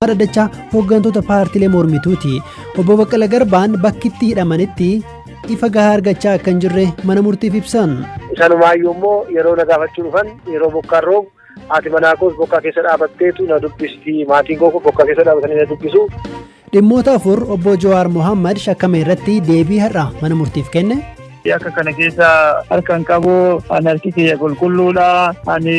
Dhaddacha hooggantoota paartiilee mormituuti. Obbo Baqqala Garbaan bakkitti hidhamanitti ifa gahaa argachaa akka hin jirre mana murtiif ibsan. Isanumaayyuu immoo yeroo na gaafachuu dhufan yeroo bokkaan roobu haati manaa koos bokkaa keessa dhaabatteetu na dubbisti, maatiin koo bokkaa keessa dhaabatanii na dubbisu. Dhimmoota 4 obbo Jawaar Mohammad shakkame irratti deebii har'a mana murtiif kenne. Akka kana keessa harka hin qabu, ani harki kiyya qulqulluudha, ani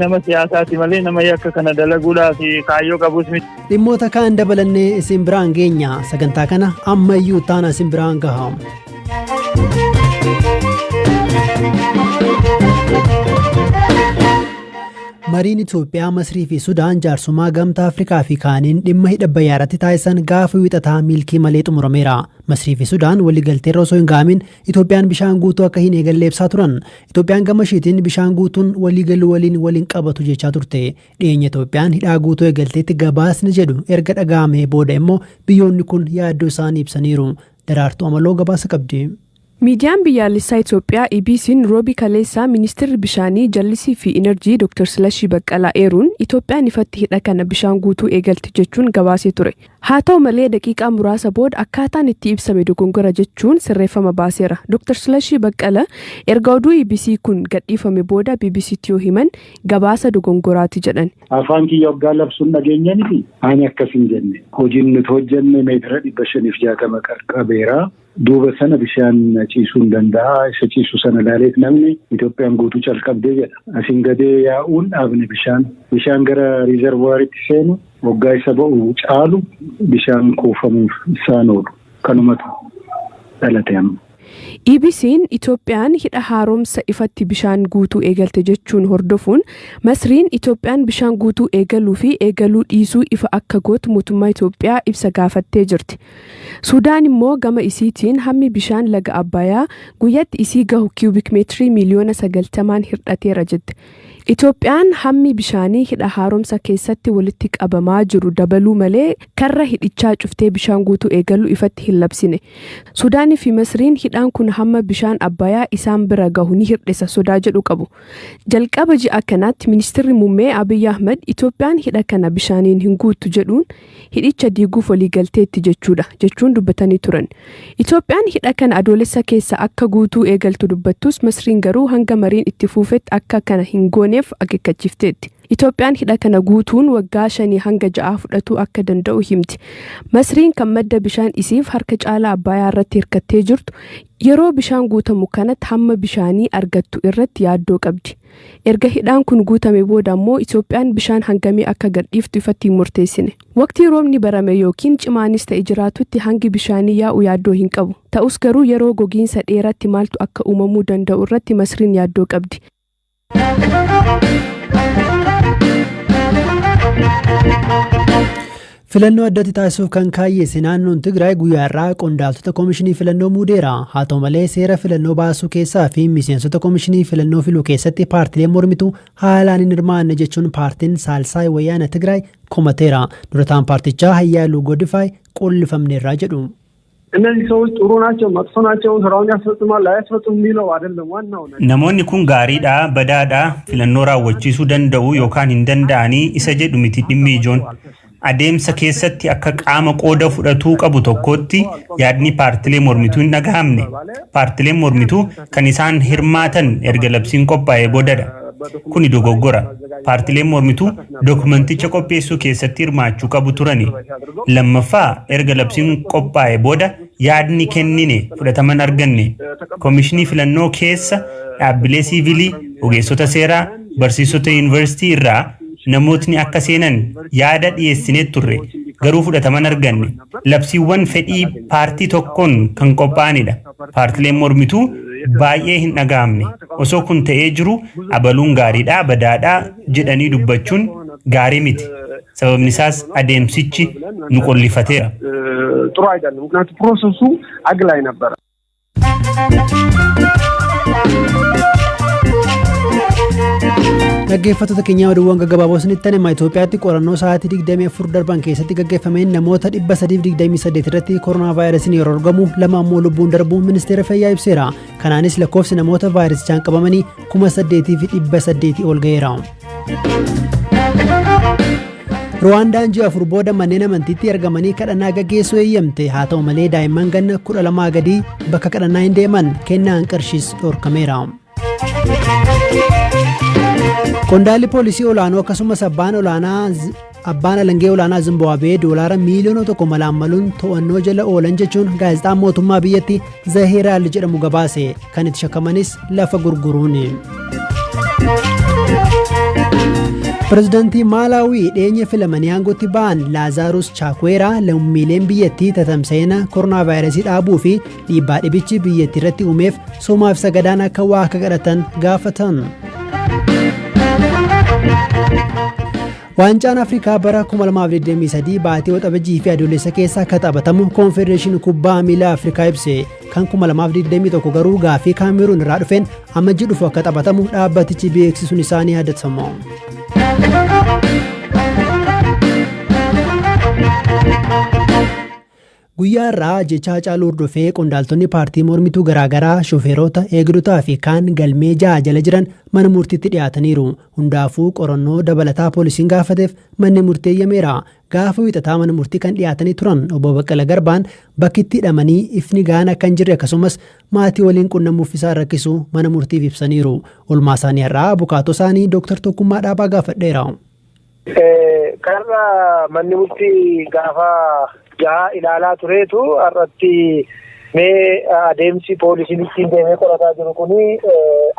nama siyaasaati malee nama yakka kana dalaguudhaaf kaayyoo qabus miti. Dhimmoota kaan dabalannee isin biraan geenya. Sagantaa kana ammayyuu taana isin biraan gaha. Mariin Itoophiyaa, Masrii fi Sudaan jaarsummaa Gamtaa Afrikaa fi kaaniin dhimma hidha Abbayyaa irratti taasisan gaafa Wiixataa milkii malee xumurameera. Masrii fi Sudaan waliigalteerra osoo hin ga'amin Itoophiyaan bishaan guutuu akka hin eegalle ibsaa turan. Itoophiyaan gama ishiitiin bishaan guutuun waliigaluu waliin wal hin qabatu jechaa turte. Dhiyeenya Itoophiyaan hidhaa guutuu eegalteetti gabaasni jedhu erga dhaga'amee booda immoo biyyoonni kun yaaddoo isaanii ibsaniiru. Daraartuu Amaloo gabaasa qabdi. Miidiyaan biyyaalessaa Itoophiyaa EBC'n Roobii kaleessaa Ministirri Bishaanii, Jallisii fi Inarjii Dr. Silashii Baqqalaa eeruun Itoophiyaan ifatti hidha kana bishaan guutuu eegalti jechuun gabaasee ture. Haa ta'u malee daqiiqaa muraasa booda akkaataan itti ibsame dogongora jechuun sirreeffama baaseera. Dr. Silashii Baqqala erga oduu EBC kun gadhiifame booda BBCtti yoo himan gabaasa dogongoraati jedhan. Afaan kiyya hoggaa labsuun dhageenya miti. Ani akkas hin jenne. Hojiin nuti hojjenne meetira 560 qaqqabeera. Duuba sana bishaan ciisuu hin danda'a. Isa ciisu sana ilaaleet namni Itoophiyaan guutuu calqabdee jedha. Asiin gadee yaa'uun dhaabne bishaan. Bishaan gara riizarvuwaaritti seenu hoggaa isa ba'u caalu bishaan kuufamuuf isaan oolu. Kanumatu dhalate amma. EBC'n Itoophiyaan hidha haaromsa ifatti bishaan guutuu eegalte jechuun hordofuun Masriin Itoophiyaan bishaan guutuu eegaluu fi eegaluu dhiisuu ifa akka gootu mootummaa Itoophiyaa ibsa gaafattee jirti. Sudaan immoo gama isiitiin hammi bishaan laga Abbayaa guyyatti isii gahu kiyuubik meetirii miiliyoona 90n hirdhateera jette. Itoophiyaan hammi bishaanii hidha haaromsa keessatti walitti qabamaa jiru dabaluu malee karra hidhichaa cuftee bishaan guutuu eegaluu ifatti hin labsine. Sudaanii fi Masriin hidhaan kun hamma bishaan Abbayaa isaan bira gahu ni hirdhisa sodaa jedhu qabu. Jalqaba ji'a kanaatti Ministirri Muummee Abiy Ahmad Itoophiyaan hidha kana bishaaniin hin guuttu jedhuun hidhicha diiguuf waliigalteetti jechuudha jechuun dubbatanii turan. Itoophiyaan hidha kana Adoolessa keessa akka guutuu eegaltu dubbattus Masriin garuu hanga mariin itti fuufetti akka kana hin gooneef akeekkachiifteetti. Itoophiyaan hidha kana guutuun waggaa shanii hanga ja'aa fudhatuu akka danda'u himti. Masriin kan madda bishaan isiif harka caalaa Abbayaa irratti hirkattee jirtu yeroo bishaan guutamu kanatti hamma bishaanii argattu irratti yaaddoo qabdi. Erga hidhaan kun guutame booda ammoo Itoophiyaan bishaan hangamii akka gadhiiftu ifatti hin murteessine. Waqtii roobni barame yookiin cimaanis ta'e jiraatutti hangi bishaanii yaa'u yaaddoo hin qabu. Ta'us garuu yeroo gogiinsa dheeraatti maaltu akka uumamuu danda'u irratti Masriin yaaddoo qabdi. Filannoo addatti taasisuuf kan kaayyeesse naannoon Tigraay guyyaa har'aa qondaaltota koomishinii filannoo muudeera. Haa ta'u malee seera filannoo baasuu keessaa fi miseensota koomishinii filannoo filuu keessatti paartileen mormituu haalaan hin hirmaanne jechuun paartiin Saalsaay Wayyaana Tigraay komateera. Durataan paartichaa Hayyaaluu Godifaay qollifamneerraa jedhu. እነዚህ ሰዎች ጥሩ ናቸው መጥፎ ናቸው ስራውን ያስፈጽማል አያስፈጽም የሚለው አይደለም ዋናው ነገር። Namoonni kun gaariidha, badaadha, filannoo raawwachiisuu danda'u yookaan hin danda'anii isa jedhu miti dhimmi ijoon. Adeemsa keessatti akka qaama qooda fudhatuu qabu tokkootti yaadni paartilee mormituu hin dhagahamne. Paartileen mormituu kan isaan hirmaatan erga labsiin qophaa'ee boodadha. Kuni dogoggora. Paartileen mormituu dokumanticha qopheessuu keessatti hirmaachuu qabu turani. Lammaffaa erga labsiin qophaa'e booda yaadni kennine fudhatama hin arganne. Komishinii filannoo keessa dhaabbilee siivilii, ogeessota seeraa, barsiisota yuunivarsiitii irraa namootni akka seenan yaada dhiyeessinee turre. Garuu fudhatama hin arganne. Labsiiwwan fedhii paartii tokkoon kan qophaa'anidha. Paartileen mormituu baay'ee hin dhaga'amne. Osoo kun ta'ee jiru abaluun gaariidha, badaadha jedhanii dubbachuun gaarii miti. Sababni isaas adeemsichi nu qollifateera. ጥሩ አይደለም። ምክንያቱም ፕሮሰሱ አግላይ ነበረ። Dhaggeeffattoota keenyaa oduuwwan gaggabaaboo isinitti hima. Itoophiyaatti qorannoo sa'aatii 24 darban keessatti gaggeeffameen namoota 328 irratti koronaa vaayirasiin yeroo argamu 2 ammoo lubbuun darbuu ministeera fayyaa ibseera. Kanaanis lakkoofsi namoota vaayirasichaan qabamanii 8,800 ol ga'eera. Ruwaandaan ji'a 4 booda manneen amantiitti argamanii kadhannaa gaggeessuu eeyyamte. Haa ta'u malee, daa'imman ganna 12 gadii bakka kadhannaa hin deeman, kennaan qarshiis dhorkameera. Qondaalli poolisii olaanoo akkasumas abbaan alangee olaanaa Zimbaabuwee doolaara miiliyoona 1 malaammaluun to'annoo jala oolan jechuun gaazexaan mootummaa biyyattii The Herald jedhamu gabaase. Kan itti shakkamanis lafa gurguruuni. Pireezidaantii Maalaawii dhiyeenya filamanii aangootti ba'an Laazaarus Chaakweeraa lammiileen biyyattii tatamsa'ina koronaa vaayirasii dhaabuu fi dhiibbaa dhibichi biyyattii irratti uumeef soomaaf sagadaan akka waa akka kadhatan gaafatan. Waancaan Afrikaa bara 2023 baatii Waxabajjii fi Adoolessa keessa akka taphatamu Koonfedereeshinii Kubbaa Miilaa Afrikaa ibse. Kan 2021 garuu gaafii Kaameruun irraa dhufeen Amajjii dhufu akka taphatamu dhaabbatichi beeksisuun isaa ni yaadatama. Guyyaa irraa jecha Haacaaluu hordofee qondaaltonni paartii mormituu garaagaraa, shofeerota, eegdotaa fi kaan galmee ja'a jala jiran mana murtiitti dhiyaataniiru. Hundaafuu qorannoo dabalataa poolisiin gaafateef manni murtii eeyyameera. Gaafa Wiixataa mana murtii kan dhiyaatanii turan Obbo Baqqala Garbaan bakki itti hidhamanii ifni gahaan akka hin jirre, akkasumas maatii waliin qunnamuuf isaan rakkisu mana murtiif ibsaniiru. Oolmaa isaanii har'aa abukaatoo isaanii Dooktar Tokkummaa Dhaabaa gaafadheera. Karra manni murtii gaafa jaha ilaalaa tureetu har'atti mee adeemsi poolisiin ittiin deemee qorataa jiru kuni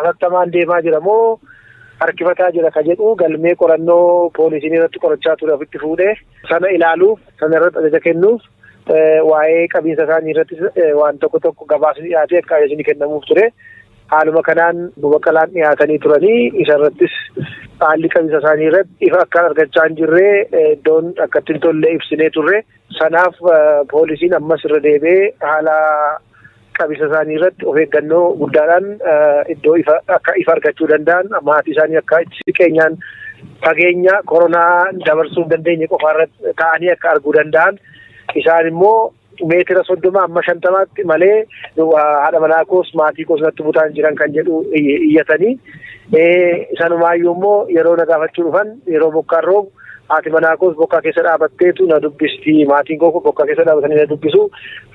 atattamaan deemaa jira moo harkifataa jira ka jedhu, galmee qorannoo poolisiin irratti qorachaa ture ofitti fuudhee sana ilaaluuf, sana irratti ajaja kennuuf, waa'ee qabiinsa isaanii irratti waan tokko tokko gabaasni dhiyaatee akka ajajni kennamuuf ture. Haaluma kanaan Baqqalaan dhiyaatanii turanii isa irrattis haalli qabiinsa isaanii irratti ifa akka argachaa hin jirre, iddoon akka itti hin tolle ibsinee turre. Sanaaf poolisiin ammas irra deebi'ee haala qabiinsa isaanii irratti of eeggannoo guddaadhaan iddoo ifa akka ifa argachuu danda'an, maatii isaanii akka itti siqeenyaan fageenya koronaa dabarsuu hin dandeenye qofa irratti ta'anii akka arguu danda'an, isaan immoo meetira 30 amma 50tti malee haadha manaa koos maatii koos natti butaan jiran kan jedhu iyyatanii, sanumaayyuu immoo yeroo na gaafachuu dhufan yeroo bokkaan roobu haati manaa koos bokkaa keessa dhaabatteetu na dubbisti, maatiin koo bokkaa keessa dhaabatanii na dubbisu,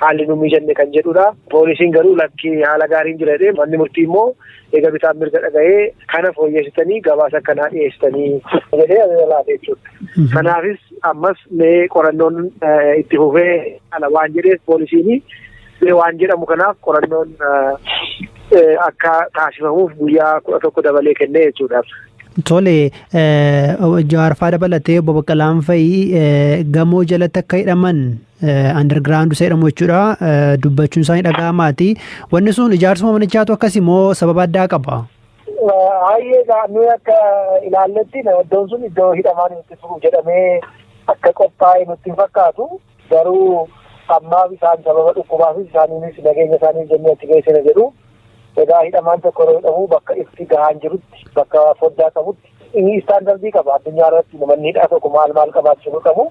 haalli nu mijanne kan jedhudha. Poolisiin garuu lakki, haala gaariin jira jedhee, manni murtii immoo eega bitaan mirga dhaga'ee kana fooyyessitanii gabaasa akkanaa dhiyeessitanii jedhee ajaja laate jechuudha. Kanaafis ammas mee qorannoon itti fufee ala waan jedheef, poolisiin mee waan jedhamu kanaaf qorannoon akka taasifamuuf guyyaa 11 dabalee kennee jechuudha. Tole, Jawaarfaa dabalatee obbo Baqqalaan fa'ii gamoo jalatti akka hidhaman, underground isa jedhamu jechuudha, dubbachuun isaanii dhaga'amaati. Wanni sun ijaarsuma manichaatu akkasii moo sababa addaa qaba? Hayyee, nuyi akka ilaalletti iddoon sun iddoo hidhamaan itti turu jedhamee akka qophaa'e nutti hin fakkaatu. Garuu ammaaf isaan sababa dhukkubaafis isaaniinis nageenya isaaniif jennee achi geessina jedhu. Egaa hidhamaan tokko yeroo hidhamu bakka itti gahaan jirutti, bakka foddaa qabutti, inni istaandardii qaba addunyaa irratti manni hidhaa tokko maal maal qabaachuu qabu.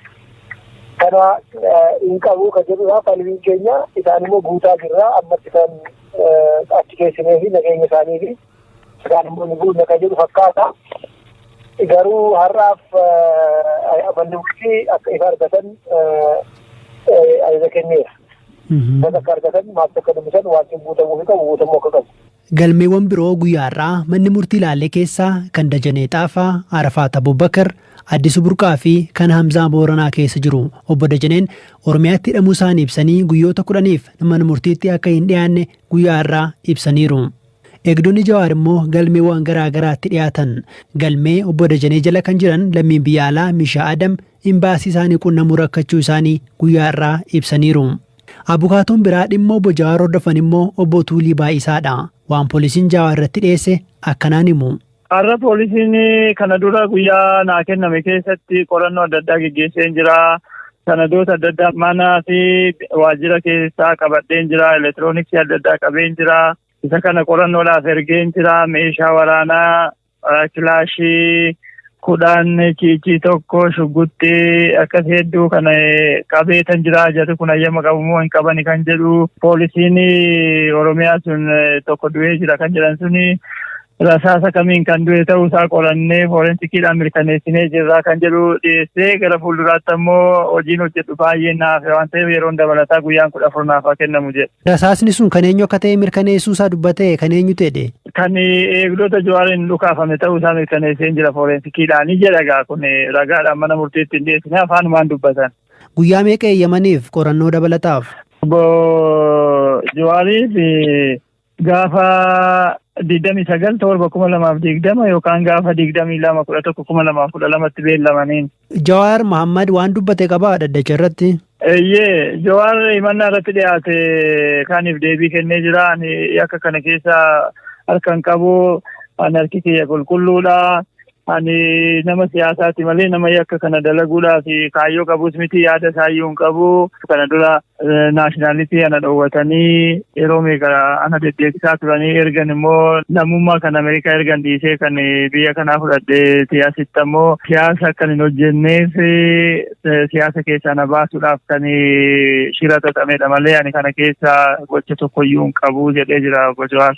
Kana hin qabu kan jedhudha falmiin keenya. Isaan immoo guutaa jirra, ammatti kan achi geessinee fi nageenya isaanii fi isaan immoo ni guutna kan jedhu fakkaata. Garuu har'aaf manni murtii akka ifa argatan ajaja kenneera. Bakka akka argatan, maaltu akka dubbisan, wanti guutamuu fi qabu guutamuu akka qabu. Galmeewwan biroo guyyaa har'aa manni murtii ilaalee keessaa kan Dajanee Xaafaa, Arafaat Abubakar, Addisuu Burqaa fi kan Hamzaa Booranaa keessa jiru. Obbo Dajaneen Oromiyaatti hidhamuu isaanii ibsanii guyyoota 10f mana murtiitti akka hin dhiyaanne guyyaa har'aa ibsaniiru. Eegdonni Jawaar immoo galmeewwan garaa garaatti dhiyaatan. Galmee obbo Dajanee jala kan jiran lammiin biyya alaa Mishaa Adam imbaasii isaanii qunnamuu rakkachuu isaanii guyyaa har'aa ibsaniiru. Abukaatoon biraa dhimma obbo Jawaar hordofan immoo obbo Tuulii Baay'isaadha. Waan poolisiin Jawaar irratti dhiyeesse akkanaan himu. Har'a poolisiin kana dura guyyaa naa kenname keessatti qorannoo adda addaa geggeessee jira. Sanadoota adda addaa manaa fi waajjira keessaa qabadheen jira. Elektirooniksii adda addaa qabeen jira. Isa kana qorannoodhaaf ergeen jira. Meeshaa waraanaa kilaashii 10, ciicii tokko, shugguxxii akkas hedduu kana qabeetan jira. Jarri kun hayyama qabu moo hin qabani kan jedhu, poolisiin Oromiyaa sun tokko du'ee jira kan jedhan suni. Rasaasa kamiin kan du'e ta'uu isaa qorannee foorensikiidhaan mirkaneessinee jirraa kan jedhu dhiyeessee, gara fuulduraatti ammoo hojiin hojjedhu baay'ee naaf waan ta'eef yeroon dabalataa guyyaan 14 naaf haa kennamu jedhe. Rasaasni sun kan eenyu akka ta'e mirkaneessuu isaa dubbate, kan eenyu ta'e? Kan eegdota Jawaariin dhukaafame ta'uu isaa mirkaneessee jira foorensikiidhaan jedha. Egaa kun ragaadhaan mana murtiitti hin dhiyeessine, afaanumaan dubbatan. Guyyaa meeqa eeyyamaniif qorannoo dabalataaf? Obbo Jawaariif gaafa 29/7/2020 yookaan gaafa 22/11/2012tti beellamaniin. Jawaar Mahammad waan dubbate qabaa dhaddacha irratti? Eeyyee, Jawaar himannaa irratti dhiyaate kaniif deebii kennee jira. Ani yakka kana keessa harka hin qabu. Ani harki kiyya qulqulluudha. Ani nama siyaasaati malee nama yakka kana dalaguudhaaf kaayyoo qabus miti, yaada isaayyuu hin qabu. Kana dura nationality ana dhoowwatanii yeroo meeqa ana deddeebisaa turanii, ergan immoo lammummaa kan Ameerikaa ergan dhiisee kan biyya kanaa fudhadhee siyaasitti ammoo siyaasa akkan hin hojjenneef siyaasa keessaa na baasuudhaaf kan shira xaxamedha malee ani kana keessa gocha tokkoyyuu hin qabu jedhee jira obbo Jawaar.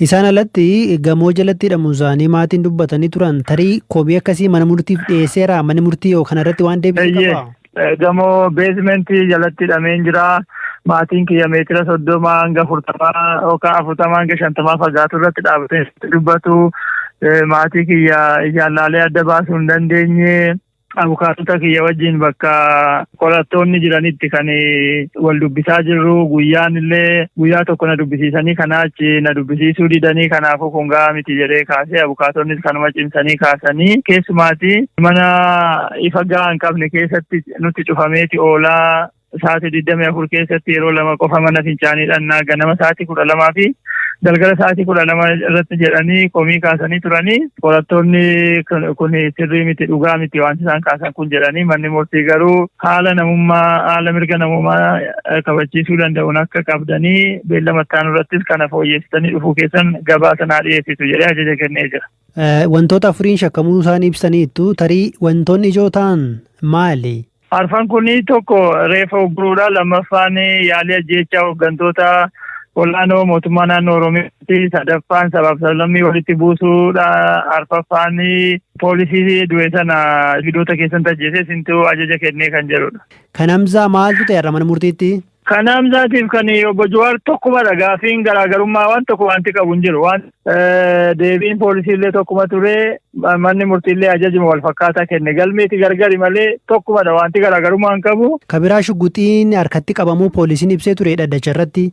Isaan alatti gamoo jalatti hidhamuu isaanii maatiin dubbatanii turan, tarii komii akkasii mana murtiif dhiyeesseera, manni murtii yoo kanarratti waan deebisee qabaa? Gamoo basementii jalatti hidhameen jira. Maatiin kiyya meetira 30 hanga 40 yookaan 40 hanga 50 fagaatu irratti dhaabatee dubbatu. Maatii kiyya ijaan laalee adda baasuu hin dandeenye. Abukaatota kiyya wajjin bakka qorattoonni jiranitti kan wal dubbisaa jirru. Guyyaan illee guyyaa tokko na dubbisiisanii kanaa achi na dubbisiisuu didanii, kanaafuu kun gahaa miti jedhee kaasee, abukaatoonnis kanuma cimsanii kaasanii, keessumaati mana ifa gahaa hin qabne keessatti nutti cufameeti oolaa, sa'aatii 24 keessatti yeroo lama qofa mana fincaanii dhannaa, ganama sa'aatii 12 fi galgala sa'aatii 12 irratti jedhanii komii kaasanii turanii, qorattoonni kun sirrii miti, dhugaa miti wanti isaan kaasan kun jedhanii, manni murtii garuu haala namummaa, haala mirga namummaa kabachiisuu danda'uun akka qabdanii beellama itti irrattis kana fooyyessitanii dhufuu keessan gabaasa naa dhiyeessitu jedhee ajaja kennee jira. Wantoota afuriin shakkamuu isaanii ibsaniitu, tarii wantoonni ijoo ta'an maali? Arfan kun tokko reefa ugguruudha. Lammaffaan yaalii ajjeechaa hooggantoota olaanoo mootummaa naannoo Oromiyaati. Sadaffaan sabaaf sablammii walitti buusuudha. Arfaffaan poolisii du'e sana fidoota keessatti ajjeesee isintu ajaja kennee kan jedhudha. Kan Hamzaa maaltu ta'e har'a mana murtiitti? Kan Hamzaatiif kan obbo Jawaar tokkumadha. Gaafiin garaagarummaa waan tokko wanti qabu hin jiru. Waan deebiin poolisii illee tokkuma ture. Manni murtiillee ajajuma wal fakkaataa kenne. Galmeeti gargari malee tokkumadha, wanti garaagarummaa hin qabu. Kabiraa shugguxiin harkatti qabamuu poolisiin ibsee ture dhaddacha irratti.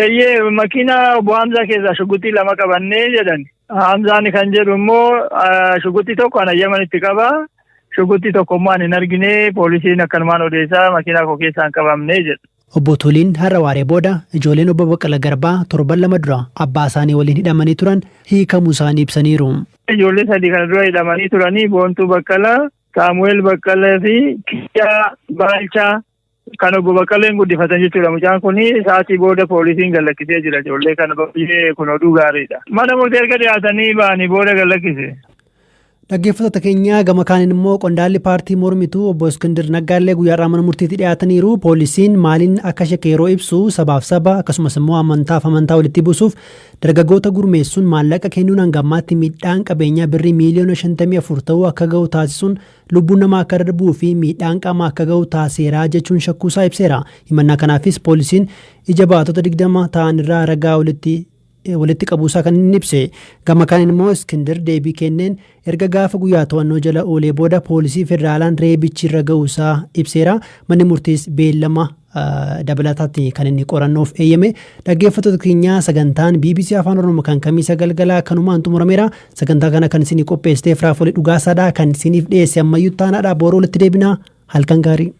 Eeyyee, makiina obbo Hamzaa keessaa shugguxii lama qabannee jedhan. Hamzaan kan jedhu immoo shugguxii tokko ana Yamanitti qaba. Shugguxii tokko immoo ani hin argine, poolisiin akkanumaan odeessaa, makiinaa koo keessaa hin qabamne jedha. Obbo Tuliin har'a waaree booda ijoolleen obbo Baqqala Garbaa torban 2 dura abbaa isaanii waliin hidhamanii turan hiikamuu isaanii ibsaniiru. Ijoollee sadii kana dura hidhamanii turanii, Boontuu Baqqalaa, Saamu'eel Baqqalee fi Kiyyaa Baalchaa kan obbo Baqqaleen guddifatan jechuudha. Mucaan kun sa'aatii booda poolisiin gallakkisee jira. Ijoollee kana baay'ee kun oduu gaariidha. Mana murtii erga dhiyaatanii ba'anii booda gallakkise. Dhaggeeffattoota keenya, gama kaaniin immoo qondaalli paartii mormituu obbo Iskindir Naggaallee guyyaadhaa mana murtiitti dhiyaataniiru. Poolisiin maaliin akka shakke yeroo ibsu, sabaaf saba akkasumas immoo amantaaf amantaa walitti buusuuf dargaggoota gurmeessuun maallaqa kennuun hanga ammaatti miidhaan qabeenyaa birrii miiliyoona 54 ta'uu akka ga'u taasisuun lubbuun namaa akka darbuu fi miidhaan qaamaa akka ga'u taasiseera jechuun shakkuusaa ibseera. Himannaa kanaafis poolisiin ija baatota 20 ta'an irraa ragaa walitti qabuusaa kan inni ibse. Gama kaaniin immoo Iskindir deebii kenneen erga gaafa guyyaa to'annoo jala oolee booda poolisii federaalaan reebichi irra ga'uusaa ibseera. Manni murtiis beellama dabalataatti kan inni qorannoof eeyyame. Dhaggeeffattoota keenyaa, sagantaan BBC Afaan Oromoo kan Kamiisa galgalaa kanumaan xumurameera. Sagantaa kana kan isinii qopheessitee Firaafolii Dhugaasaadha. Kan isiniif dhiyeesse ammayyuu taanaadha. Booruu walitti deebinaa. Halkan gaarii.